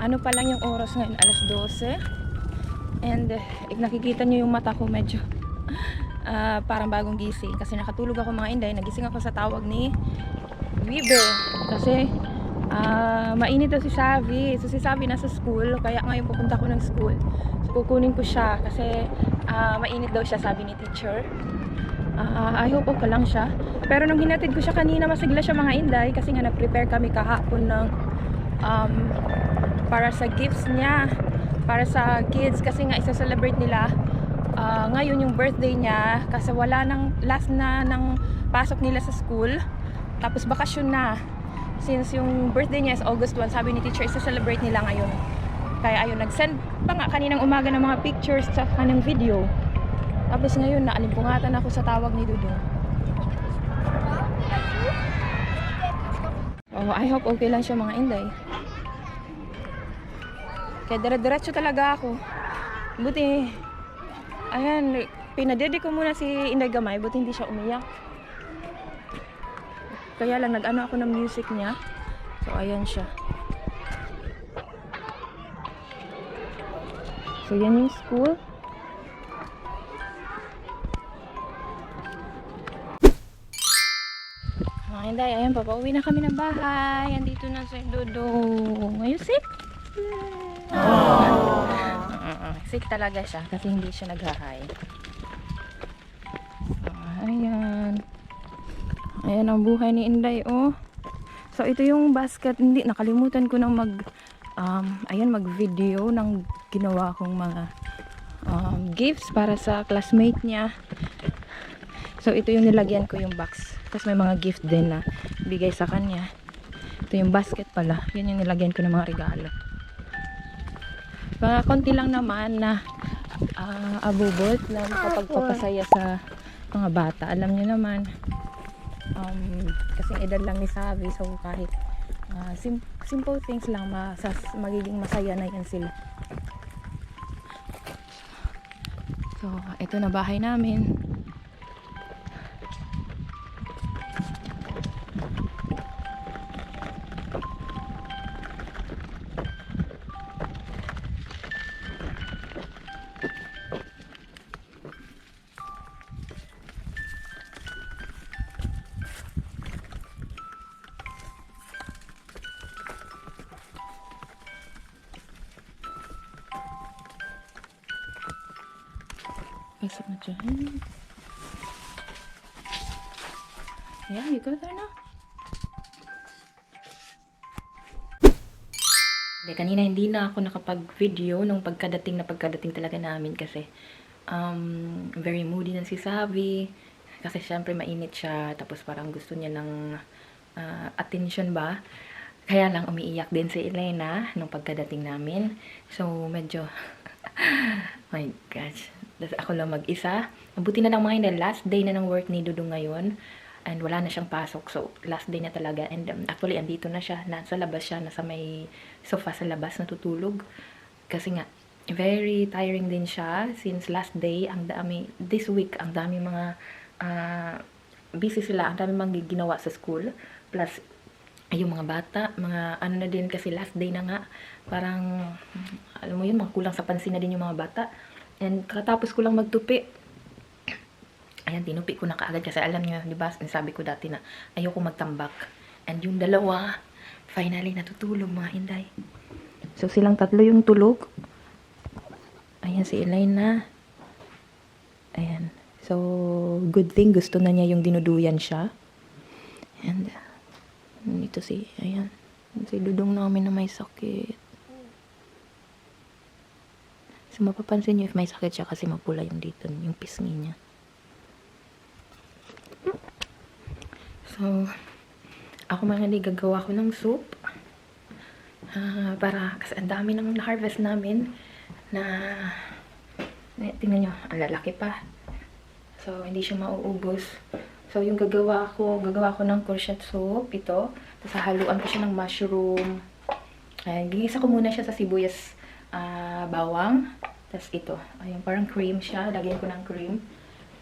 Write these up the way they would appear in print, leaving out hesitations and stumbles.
Ano pa lang yung oras ngayon, alas 12. And nakikita nyo yung mata ko medyo parang bagong gising. Kasi nakatulog ako mga inday. Nagising ako sa tawag ni Wibe. Kasi mainit daw si Savi. So si Savi nasa school. Kaya ngayon pupunta ko ng school. So kukunin ko siya. Kasi mainit daw siya, sabi ni teacher. I hope okay lang siya. Pero nung hinatid ko siya kanina, masigla siya mga inday. Kasi nga nag-prepare kami kahapon ng para sa gifts niya, para sa kids. Kasi nga isa-celebrate nila ngayon yung birthday niya. Kasi wala nang last na ng pasok nila sa school. Tapos bakasyon na. Since yung birthday niya is August 1, sabi ni teacher, isa-celebrate nila ngayon. Kaya ayun, nag-send pa nga kaninang umaga ng mga pictures sa kanang video. Tapos ngayon, naalimpungatan ako sa tawag ni Dudong. Oh, I hope okay lang siya mga inday. Kaya dire-diretso talaga ako. Buti, ayan, pinadede ko muna si Inday Gamay. Buti hindi siya umiyak. Kaya lang, nag-ano ako ng music niya. So, ayan siya. So, yan yung school. Mga inday, ayan, papauwi na kami ng bahay. Andito na si Dudong. Are you sick? Sick talaga siya kasi hindi siya naghahay. Ayan. Ayan ang buhay ni Inday, oh. So, ito yung basket. Hindi, nakalimutan ko nang mag-video ng ginawa kong mga gifts para sa classmate niya. So, ito yung nilagyan ko yung box. Tapos may mga gift din na bigay sa kanya. Ito yung basket pala. Yan yung nilagyan ko ng mga regalo. Mga konti lang naman na abubot na makapagpapasaya sa mga bata. Alam niyo naman, kasing edad lang ni Savi. So, kahit simple things lang, magiging masaya na yan sila. So, ito na bahay namin. Pasok na dyan. Yeah, you go there now. Kanina hindi na ako nakapag-video nung pagkadating talaga namin kasi very moody na si Savi. Kasi syempre mainit siya. Tapos parang gusto niya ng attention ba. Kaya lang umiiyak din si Elena nung pagkadating namin. So medyo my gosh. Ako lang mag-isa. Mabuti na lang mga yun, last day na ng work ni Dudong ngayon. And wala na siyang pasok. So, last day na talaga. And actually, andito na siya. Nasa labas siya. Nasa may sofa sa labas natutulog. Kasi nga, very tiring din siya. Since last day, ang dami, this week, ang dami mga busy sila. Ang dami mga ginawa sa school. Plus, yung mga bata, mga ano na din kasi last day na nga. Parang, alam mo yun, mga kulang sa pansin na din yung mga bata. And katapos ko lang magtupi. Ayan, tinupi ko na kaagad kasi alam nyo, di ba, sabi ko dati na ayoko magtambak. And yung dalawa, finally natutulog mga inday. So silang tatlo yung tulog. Ayan si Elena. Ayan. So, good thing gusto na niya yung dinuduyan siya. And dito ayan, si Dudong namin na may sakit. So, mapapansin nyo if may sakit siya kasi mapula yung dito, yung pisngi niya. So, ako mga gagawa ko ng soup. Kasi ang dami nang na-harvest namin na, tingnan nyo, ang lalaki pa. So, hindi siya mauubos. So, yung gagawa ko ng courgette soup, ito. Tapos, haluan ko siya ng mushroom. Gigisa ko muna siya sa sibuyas, bawang. Tapos ito, ayun, parang cream siya. Lagyan ko ng cream.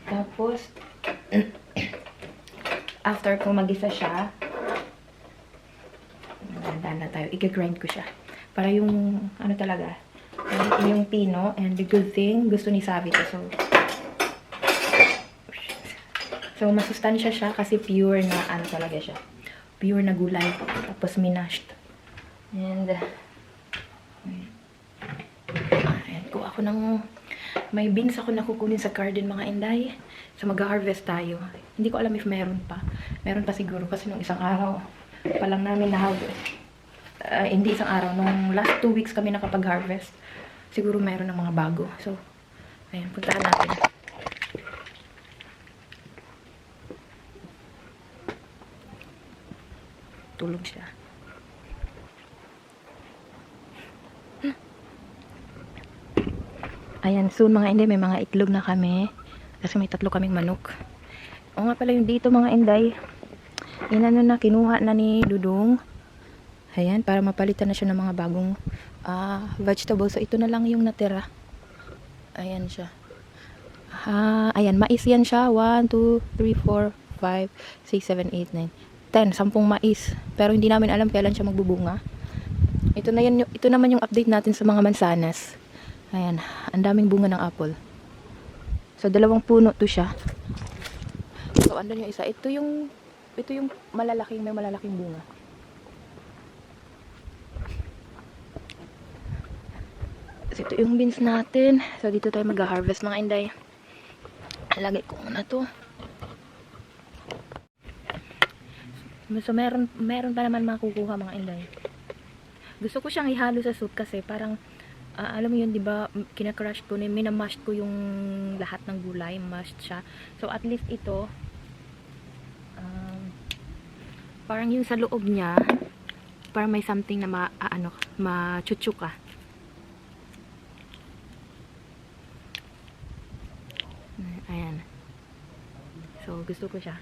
Tapos, after ko magisa siya, dahan na tayo. I-grind ko siya. Para yung, ano talaga, yung pino. And the good thing, gusto ni Savi to. So, masustansya siya kasi pure na, ano talaga siya. Pure na gulay. Tapos minashed. And, ayan, kuha ako ng, may beans ako na kukunin sa garden mga inday. So, mag-harvest tayo. Hindi ko alam if meron pa. Meron pa siguro kasi nung isang araw pa lang namin na-harvest. Hindi isang araw. Nung last 2 weeks kami nakapag-harvest. Siguro meron ng mga bago. So, ayan, puntaan natin. Tulog siya. Ayan, soon mga inday, may mga itlog na kami. Kasi may 3 kaming manok. O nga pala yung dito mga inday. Inano na, kinuha na ni Dudong. Ayan, para mapalitan na siya ng mga bagong vegetables. So, ito na lang yung natira. Ayan siya. Ayan, mais yan siya. 1, 2, 3, 4, 5, 6, 7, 8, 9, 10. 10 mais. Pero hindi namin alam kailan siya magbubunga. Ito naman yung update natin sa mga mansanas. Ayan, ang daming bunga ng apple. So, 2 puno to siya. So, andun yung isa. Ito yung may malalaking bunga. So, ito yung beans natin. So, dito tayo mag-harvest mga inday. Lagay ko muna to. So, meron pa naman makukuha mga inday. Gusto ko siyang ihalo sa soup kasi parang, alam mo yun, diba, kinakrush ko, minamash ko yung lahat ng gulay, mashed siya. So, at least ito, parang yung sa loob niya, parang may something na ma-chuchu ka. Ayan. So, gusto ko siya.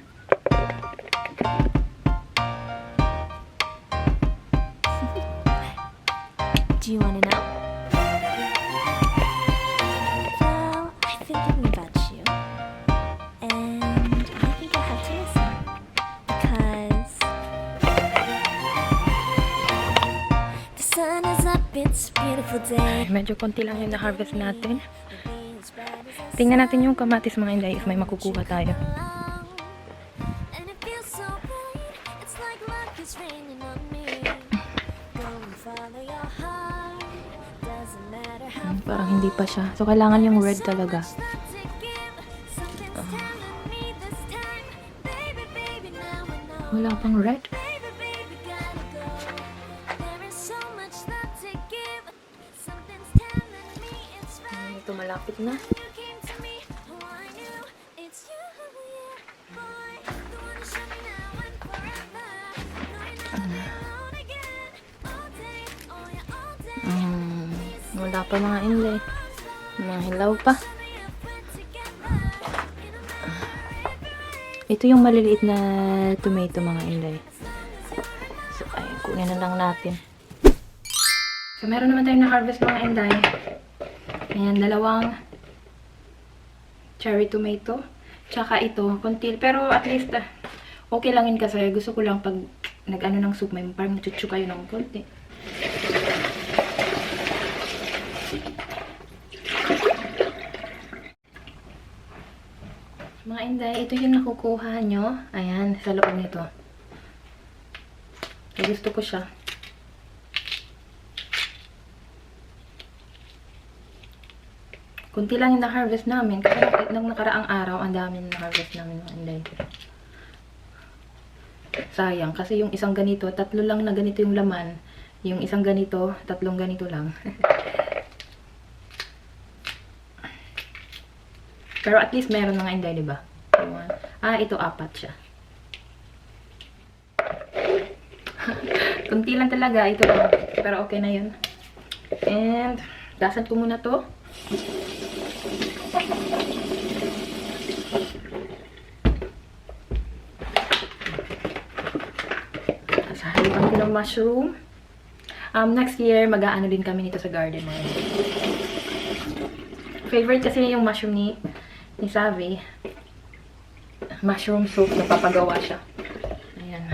Do you wanna know? Well, I've been thinking about you. And I think I have to listen. Because the sun is up, it's a beautiful day. Medyo konti lang yung na-harvest natin. Tingnan natin yung kamatis mga inday if may makukuha tayo. And it feels so right. It's like luck is raining on me. Go and follow your heart. Doesn't matter how Parang hindi pa siya. So, kailangan yung red talaga. Wala pang red. Ito malapit na. Wala pa mga inlay. Mga hilaw pa. Ito yung maliliit na tomato mga inlay. So, ayun, kunin na lang natin. So, meron naman tayong na-harvest mga inlay. Ayan, 2 cherry tomato. Tsaka ito, konti. Pero at least, okay lang yun kasi gusto ko lang pag nag-ano ng soup, may parang chuchu kayo ng konti. Mga inday, ito yung nakukuha nyo. Ayan, sa loob nito. Kaya gusto ko siya. Kunti lang yung na-harvest namin. Kasi nung nakaraang araw, ang dami na-harvest namin mga inday. Sayang, kasi yung isang ganito, 3 lang na ganito yung laman. Yung isang ganito, 3 ganito lang. Pero at least meron mga inday, diba? Ito 4 siya. Kunti lang talaga, ito lang. Pero okay na yun. And, dasan ko muna to. Sa halipan ko ng mushroom. Next year, mag-aano din kami nito sa garden mo. Favorite kasi yung mushroom ni Savi. Mushroom soup, napapagawa siya. Ayan.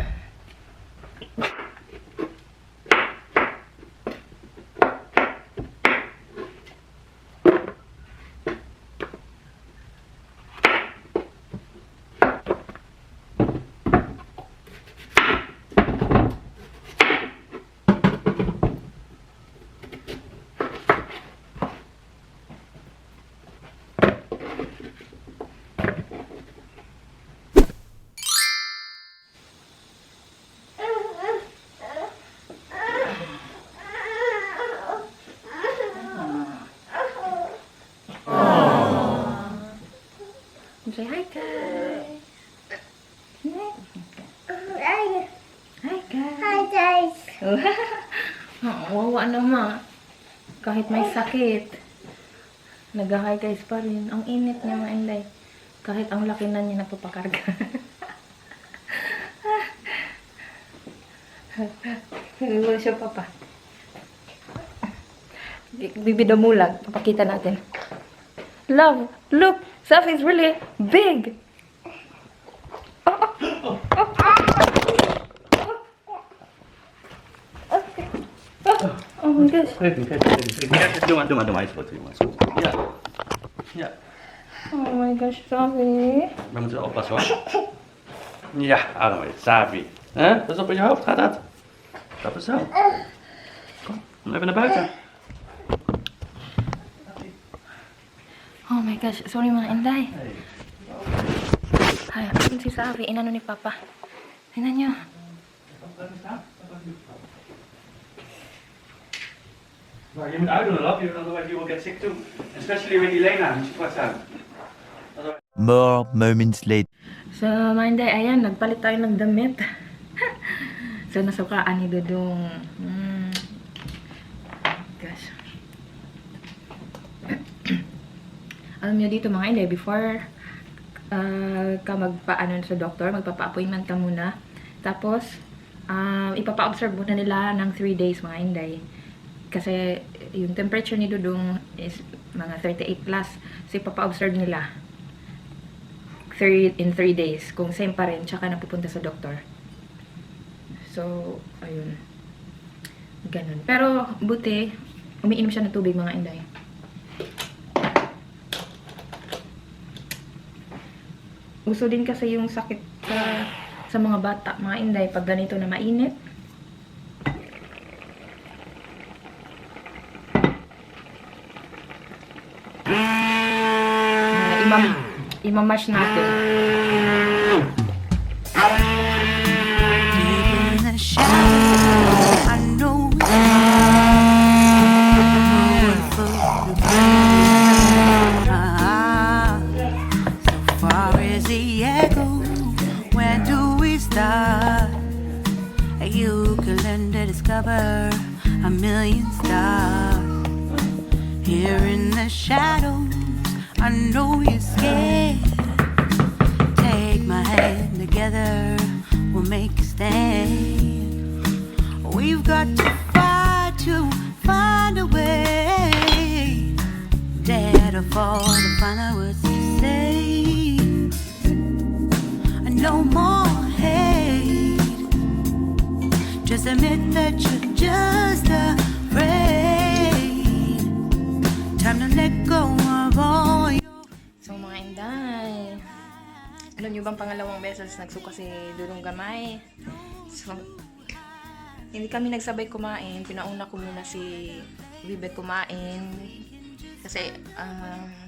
Say hi, guys. Hi, guys. Hi guys. Wawa naman. Kahit may sakit. Nag-hi guys pa rin. Ang init niya mga Inday. Kahit ang laki na niya nagpapakarga. Wala siya papa. Bibidamulag. Papakita natin. Love, look! Safi is really big! Oh my gosh. Doe maar eens wat. Ja. Ja. Oh my gosh, Safi. We moeten oppassen hoor. Ja, adem eens. Savi. Dat is op in je hoofd, gaat dat? Dat is zo. Kom, even naar buiten. Oh my gosh, sorry mga Inday. Hey. Ay, asan si Safi? Inano ni Papa? Tingnan nyo. Maar je moet uitdoen, lap. Otherwise you will get sick too. Especially with Elena. She's quite sad. More moments later. So, mga Inday, ayan, nagpalit tayo ng damit. So, nasukaan ni Dudong. Gosh. Alam nyo dito mga Inday, before ka magpa-ano sa doktor, magpapa-appointment ka muna. Tapos, ipapa-observe muna nila ng 3 days mga Inday. Kasi yung temperature ni Dudong is mga 38 plus. So, ipapa-observe nila in 3 days. Kung same pa rin, tsaka na pupunta sa doktor. So, ayun. Ganun. Pero, buti, umiinom siya ng tubig mga Inday. Uso din kasi yung sakit sa mga bata, mga Inday, pag ganito na mainit. Imamash natin. In the shadows, I know so far as the echo, where do we start? You can learn to discover a million stars. Here in the shadows, I know you're scared. Take my hand together, we'll make a stand. We've got to fight to find a way. Dare to fall to find out what to say. No more hate. Just admit that you're just afraid. Time to let go of all your. So mga Inday, alam nyo bang pangalawang beses nagsuka si Dudong Gamay? So, hindi kami nagsabay kumain. Pinauna ko muna si Vive kumain. Kasi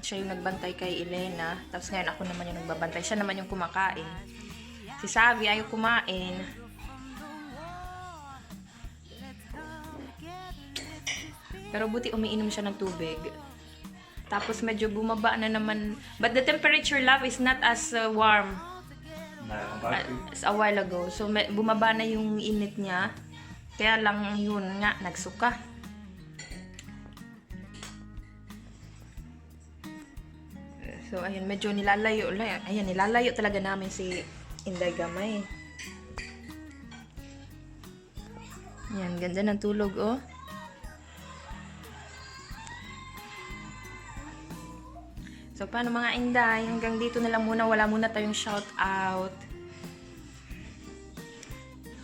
siya yung nagbantay kay Elena. Tapos ngayon ako naman yung nagbabantay. Siya naman yung kumakain. Si Savi ayaw kumain. Pero buti umiinom siya ng tubig. Tapos medyo bumaba na naman. But the temperature, love, is not as warm as a while ago. So bumaba na yung init niya. Kaya lang yun nga, nagsuka. So ayun, medyo nilalayo. Ayan, nilalayo talaga namin si Inday Gamay. Ayan, ganda ng tulog, oh. So, paano mga Inday? Hanggang dito na lang muna. Wala muna tayong shout out.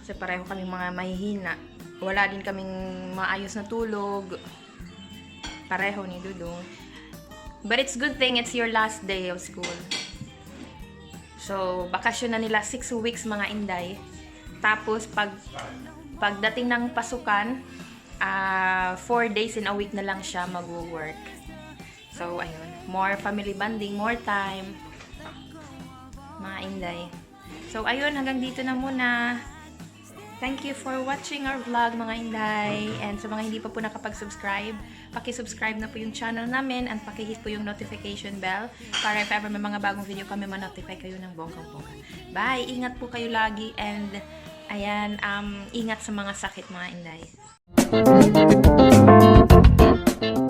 Kasi pareho kaming mga mahihina. Wala din kaming maayos na tulog. Pareho ni Dudong. But it's good thing it's your last day of school. So, bakasyon na nila 6 weeks mga Inday. Tapos, pagdating ng pasukan, 4 days in a week na lang siya mag-work. So, ayun. More family bonding, more time. Mga Inday. So, ayun. Hanggang dito na muna. Thank you for watching our vlog mga Inday. And sa mga hindi pa po nakapag-subscribe, paki-subscribe na po yung channel namin and paki-hit po yung notification bell para if ever may mga bagong video kami ma-notify kayo ng bonggang-bongga. Bye! Ingat po kayo lagi and ayan, ingat sa mga sakit mga Inday.